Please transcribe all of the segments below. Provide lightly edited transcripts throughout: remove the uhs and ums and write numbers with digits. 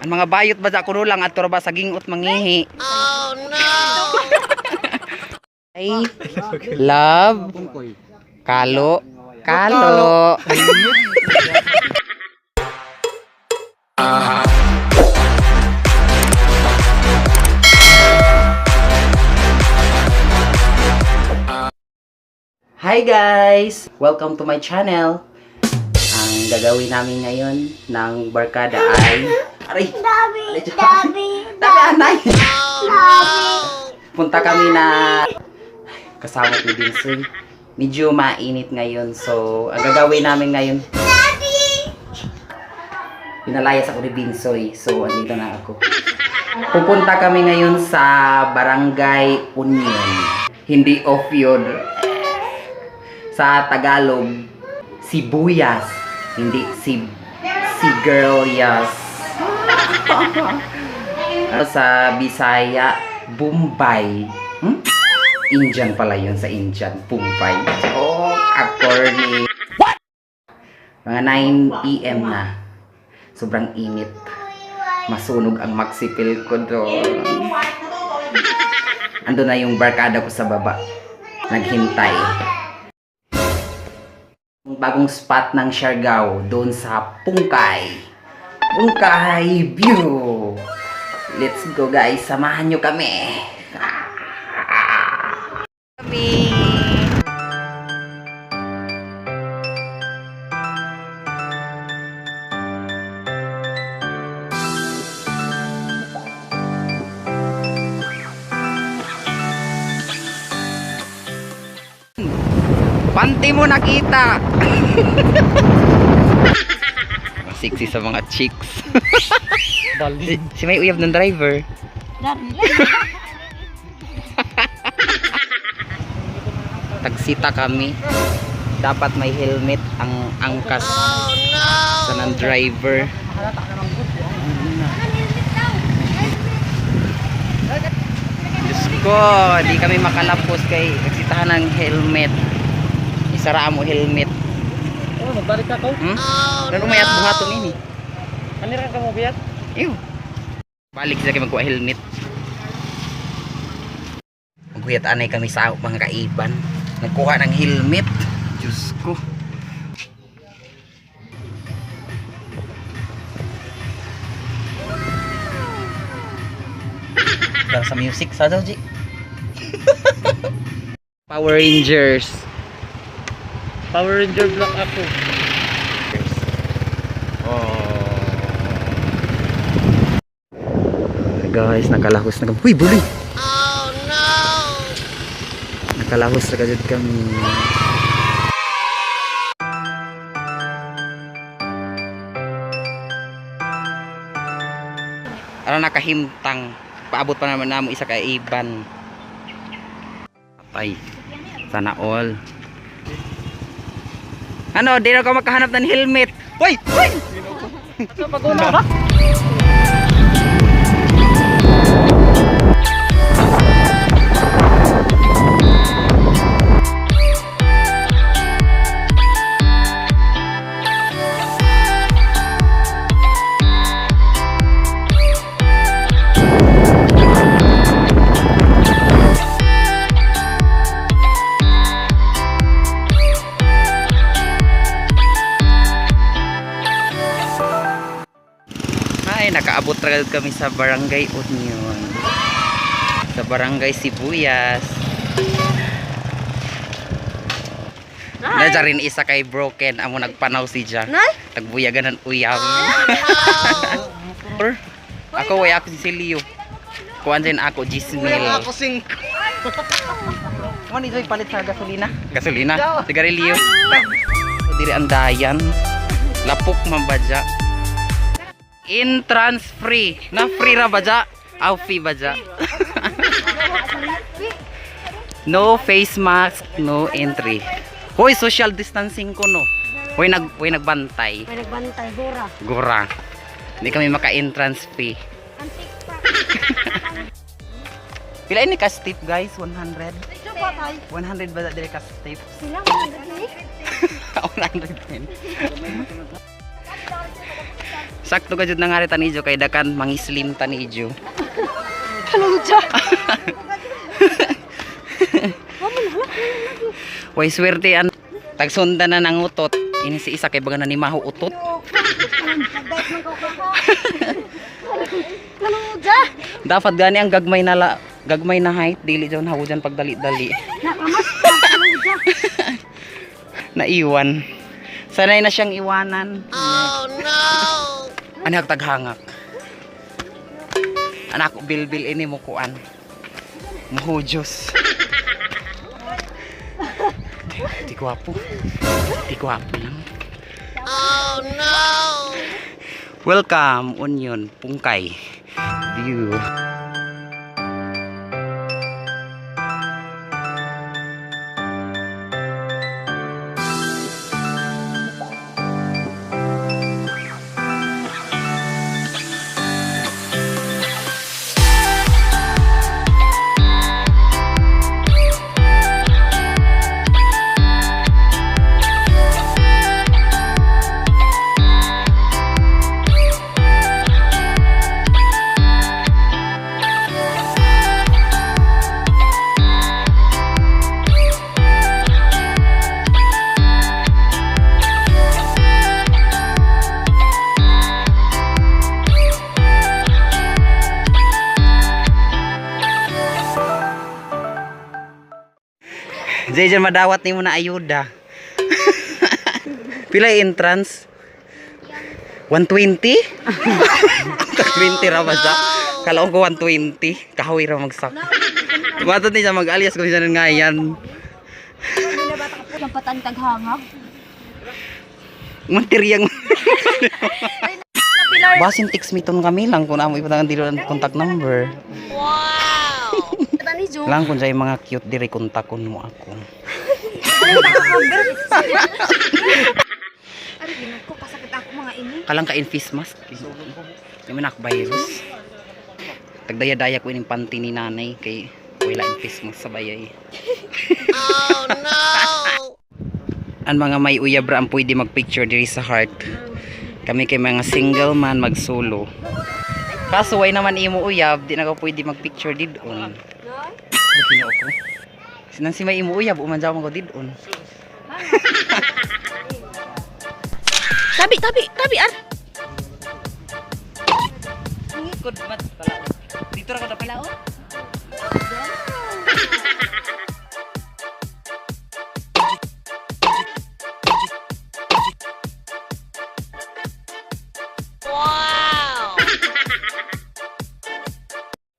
Ang mga bayot ba sa kuno lang at ba sa gingot mangihi. Oh no. Ay, love. Kalo. Kalo. Hi guys! Welcome to my channel. Ang gagawin namin ngayon ng barkada ay Dabi, anay! Punta kami na kasama ni Binsoy. Medyo mainit ngayon. So, ang gagawin namin ngayon, pinalayas ako ni Binsoy. So, andito na ako. Pupunta kami ngayon sa Barangay Union. Hindi off yun. Sa Tagalog, sibuyas. Hindi girl, yes. Sa Bisaya, Bombay. Indian pala yun, sa Indian. Bombay. Oh, corny. Mga 9 PM na. Sobrang init. Masunog ang maxipil ko doon. Ando na yung barkada ko sa baba. Naghintay. Bagong spot ng Siargao doon sa Pungkay. Pungkay View. Let's go guys, samahan nyo kami. Panty mo nakita. Sexy sa mga chicks. si may uyab ng driver. Tagsita kami. Dapat may helmet ang angkas sa ng driver. Diyos ko, di kami makalapos kay nagsitahan ng helmet. Isara mo helmet. Oh, magbalik ka ko? Ano mayat buhaton ini? Kanira ka mo biyat? Ew. Balik sila kayo magkuha helmet. Magkuyat anay kami sa mga kaiban. Nagkuha ng helmet. Diyos ko. Para sa music sa daw, G. Power Rangers. Power Ranger Black ako. Oh. Guys, nakalahos na kami. Uy, buloy! Oh no! Nakalahos na kagad kami. Ano nakahimtang. Paabot pa naman namo isa kay Iban. Patay. Sana all. Ano, di na ka makahanap ng helmet. Hoy! Hoy! Sa paguna ba? Nakaabot talaga kami sa Barangay Union. Sa Barangay Sibuyas. Nadya rin isa kay broken. Amo nagpanaw si Ja. Nagbuyagan ng uyam. Ako way ako si Silio. Kuan din ako Gismil. Ako sing. Ano ni Joy palit sa gasolina? Gasolina? Sigarilyo. Diri andayan. Lapok mambadya. Entrance free. Na free ra ba dya? Aw fee ba dya? No face mask, no entry. Hoy, social distancing ko no. Hoy nagbantay. May nagbantay, gura. Gura. Hindi kami maka-entrance fee. Pila ini ka step guys? 100. 100 ba dili ka step? Sila 100 ni? 110. Sakto ka jud nangari tanijo kay dakan mangislim tanijo. Hello, Ja. Way swerte an tagsundan na ng utot. Ini si isa kay baga na ni maho utot. Hello, Ja. Dapat gani ang gagmay na height dili jud hawo jan pagdali-dali. Nakamas ka. Hello, Ja. Naiwan. Sanay na siyang iwanan. Oh no. Anak taghangak. Anak bilbil ini mo kuan. Muhujos. Di gwapo. Di gwapo lang. Oh no. Welcome Union Pungkay View. Diyan madawat ni mo na ayuda. Pila entrance? 120? 120 ra ba siya? Kalaon ko 120. Kahoy ra magsak. Matod ni siya mag-alias kung siya ngayan. Yung patan taghangap. Materyang. Basin text me ton kami lang kung amo ipatangan dito ang contact number. Tani Jo. Lang kung sa mga cute diri kontakon mo ako. Ari ginako kasakit ako mga ini. Kalang ka in face mask. Di man virus. Tagdaya-daya ko ining panty ni nanay kay wala in face mask sa bayay. Oh no. Ang mga may uyabra ang pwede magpicture diri sa heart. Kami kay mga single man magsolo. Kaso way naman imo uyab, di na ka pwede magpicture didon. Dino ako. Sinan si may imo uyab, umanjaw man ko didon. Tabi ar. Good mat pala. Dito ra ko pala oh.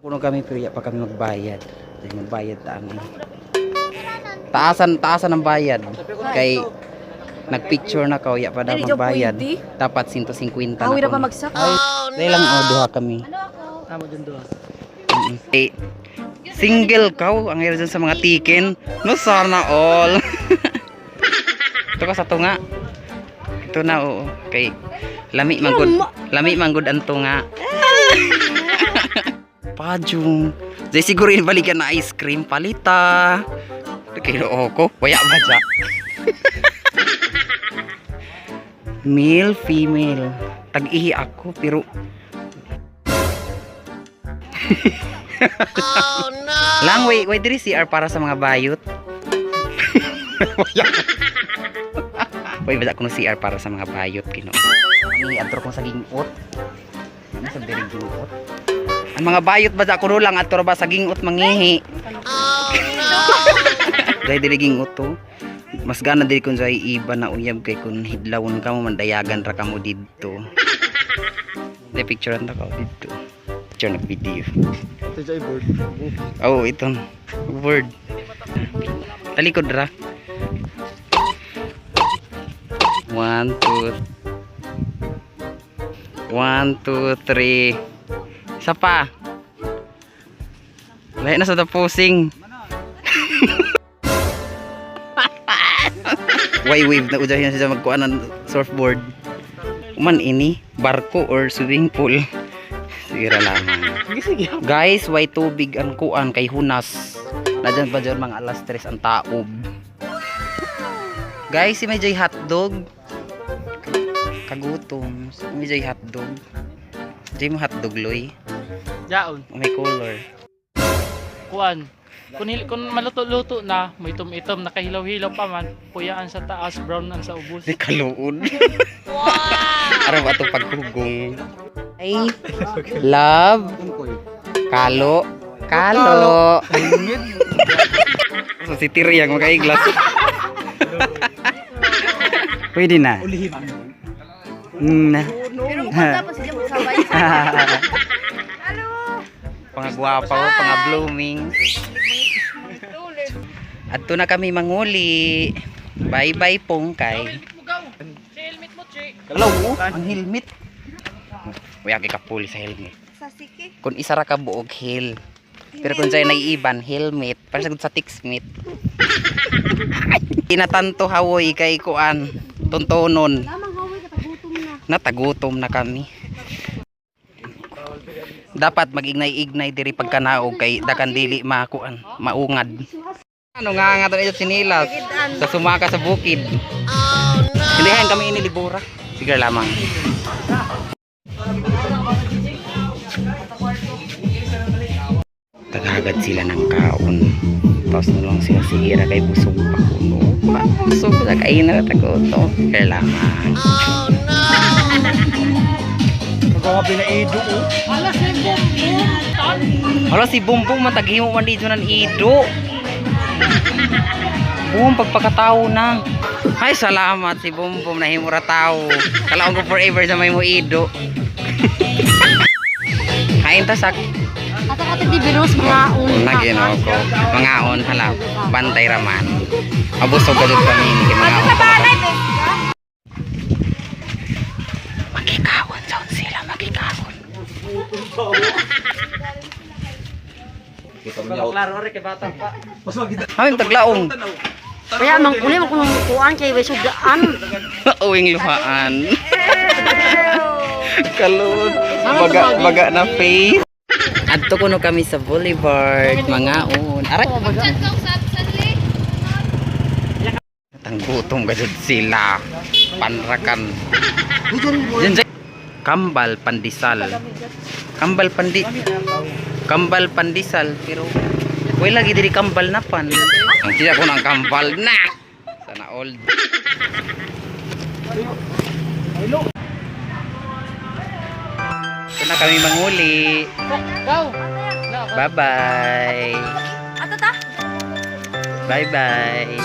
Puno kami pero ya pa kami magbayad. Dahil magbayad tani. Taasan ang bayad. Kay nagpicture na ka ya pa daw Dili, Jo, magbayad. pwede. Dapat 150 na. Awi ra ko. pa magsak. Dahil lang duha kami. Amo dun doon. Eh, single ka ang hirap dyan sa mga tiken. No sana all. Ito ka sa tunga. Ito na oo. Kay lami manggod ang tunga. Pajung. Dahil siguro ibalikan na ice cream palita. Kilo ko. Waya ba dya? Male, female. Tag-ihi ako pero oh no. Lang wait diri CR para sa mga bayot. Wait ba kuno CR para sa mga bayot kino. Ani adto ko sa gingot. Ano sa diri gingot? Ang mga bayot ba kuno lang adto ba sa gingot mangihi. Oh no. Dai diri gingot to. Mas gana diri kun sa iba na uyab kay kun hidlawon ka mo mandayagan ra kamo didto. Dai picturean ta ka didto. Picture na video. Ito siya i-board. Oh, ito. Word. Talikod ra. 1, 2, 3. Isa pa. Lahat na sa tapusing. Why wave na udahin siya magkuhan ng surfboard. Kuman ini, barko or swimming pool. Sira lamang. Guys, why tubig ang kuan kay hunas. Nadyan pa dyan mga alas 3 ang taob. Guys, si may hotdog. Kagutom. May jay hotdog. Jay mo hotdog loy. Yaon. May color. Kuan. Kung maluto-luto na, may itom-itom, nakahilaw-hilaw pa man, puyaan sa taas, brown ang sa ubos. Di kaluon. Araw ba ito paghugong? Ay, love. Kalo. Kalo. So si Tiriang makaiglas. Pwede na. Na. Pero kung tapos siya magsabay. Halo. Pangagwapa o, pang-blooming. Adto na kami manguli. Bye-bye pongkay. Si helmet mo, Che. Hello, ang helmet. Uy, agi ka puli sa helmet. Sa siki. Kung isa ra ka buog hel. Pero kung sa'yo naiiban, helmet. Para sagod sa tiksmit. Tinatanto hawoy kay kuan. Tuntonon. Lamang haway katagutom na. Natagutom na kami. Dapat mag-ignay-ignay diri pagkanaog kay dakan dili makuan, maungad. Ano nga nga tayo sinilas sa sumaka sa bukid. Oh no. Hindihan kami inilibura. Sige lamang. Tagagad sila ng kaon. Tapos na lang sila sigira kay busog pa kuno. Busog sa kain na tagoto. Sige lamang. Magawa pinaido ko. Hala si Bumbong mataghimo man dito ng ido. Boom, pagpakatao na. Ay, salamat si Bumbong na himura tao. Kalaong ko forever sa may mo ido. Hain tasak. Ato di virus mga Nagino ko. Mangaon, hala. Bantay raman. Abusog ka doon kami. Mangaon ko. Magkikawon daw sila. Magkikawon. Klaro rin kay bata pa. Hamin taglaong. Kaya mangkuli mo kung kuan kay way sugaan. Uwing luhaan. Kalun. Baga na face. Adto kuno kami sa boulevard. Mangaon. Aray. Tanggutom gadud sila. Panrakan. Diyan kambal pandisal. Kambal pandisal pero wala lagi diri kambal na pan. Ang siya ko ng kambal na. Sana old. Ito na kami manguli. Bye bye. Ato ta. Bye bye.